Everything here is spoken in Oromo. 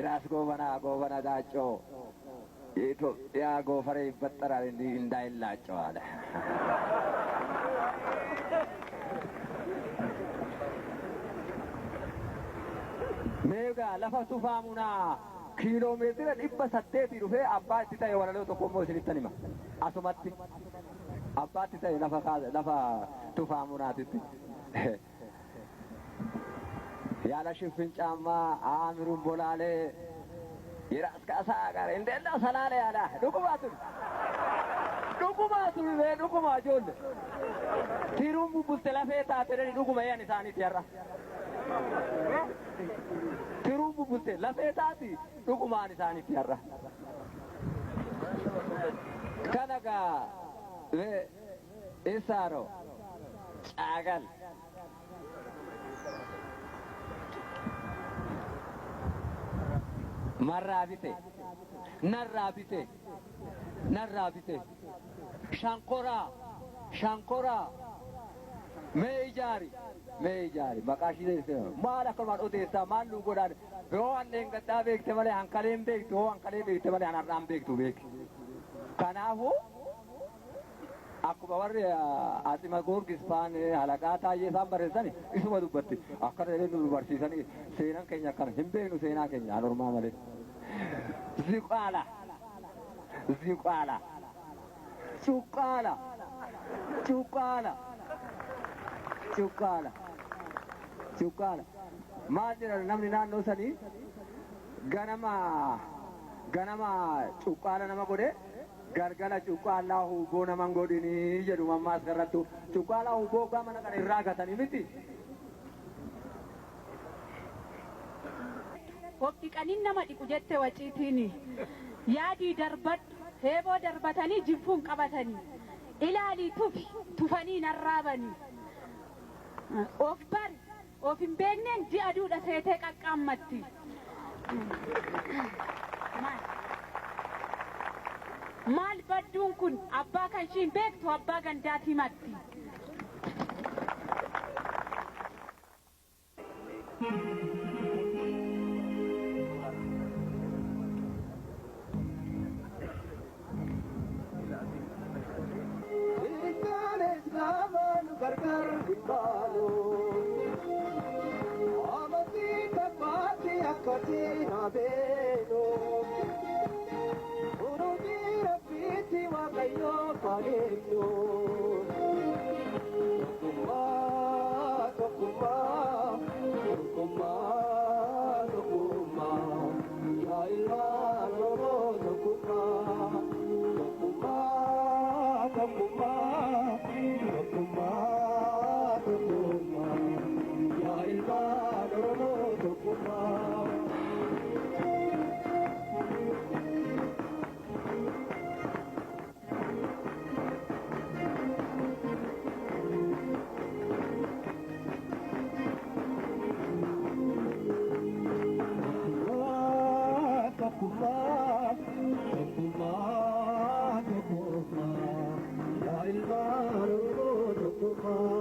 ራስ ጎበና ጎበና ዳጮ የኢትዮጵያ ጎፈሬ ይበጠራል እንዲህ እንዳይላጨው አለ። Meegaa lafa tufaamunaa kiiloomeetira 800 dhufee abbaa itti ta'e walaloo tokko immoo isinittan hima. Asumatti abbaatti ta'e lafa lafa tufaamunaatitti. ያለ ሽፍን ጫማ አእምሩን ቦላሌ የራስ ካሳ ጋር እንዴት ነው ሰላሌ ያለ dhugumaatu dhugumaatu bee dhuguma ijoollee tiruun bubbulte lafee taate dhuguma yan isaaniiti har'a. Tiruun bubbulte lafee taati dhugumaan isaaniiti har'a. Kana gaa isaaro caagal. Marraa bite narraa bite narraa bite shankoraa shankoraa mee ijaari mee ijaari maqaa ishii maal akkanumaan odeessaa maal nu godhaan yoo hanneen gaddaa beekte malee hankaleen beektu yoo hankalee beekte malee hanarraan beektu beeki. Kanaafuu akkuma warri Atsima Goorgis faan halaqaa taayee isaan barreessan isuma dubbatti akkana jedhee nu barsiisanii seenaan keenya akkana hin beeknu seenaa keenya anormaa malee. Ziqaala ziqaala cuqqaala cuqqaala cuqqaala cuqqaala maal jedhan namni naannoo sanii ganama ganama cuqqaala nama godhe gargala cuqqaalaa hubboo naman godhinii jedhu mammaas irrattu cuqqaalaa hubboo gama kana irraa gatanii miti. Of dhiqaniin nama dhiqu jette waciitiin yaadii darbadhu heeboo darbatanii jinfuun qabatanii ilaalii tufi tufanii narraabanii of bari of hin beekneen ji'a duudha seetee qaqqaammatti. Maal badduun kun abbaa kan ishiin beektu abbaa gandaati himatti. Tokkummaa, tokkummaa, yaa ilmaan Oromoo tokkummaa.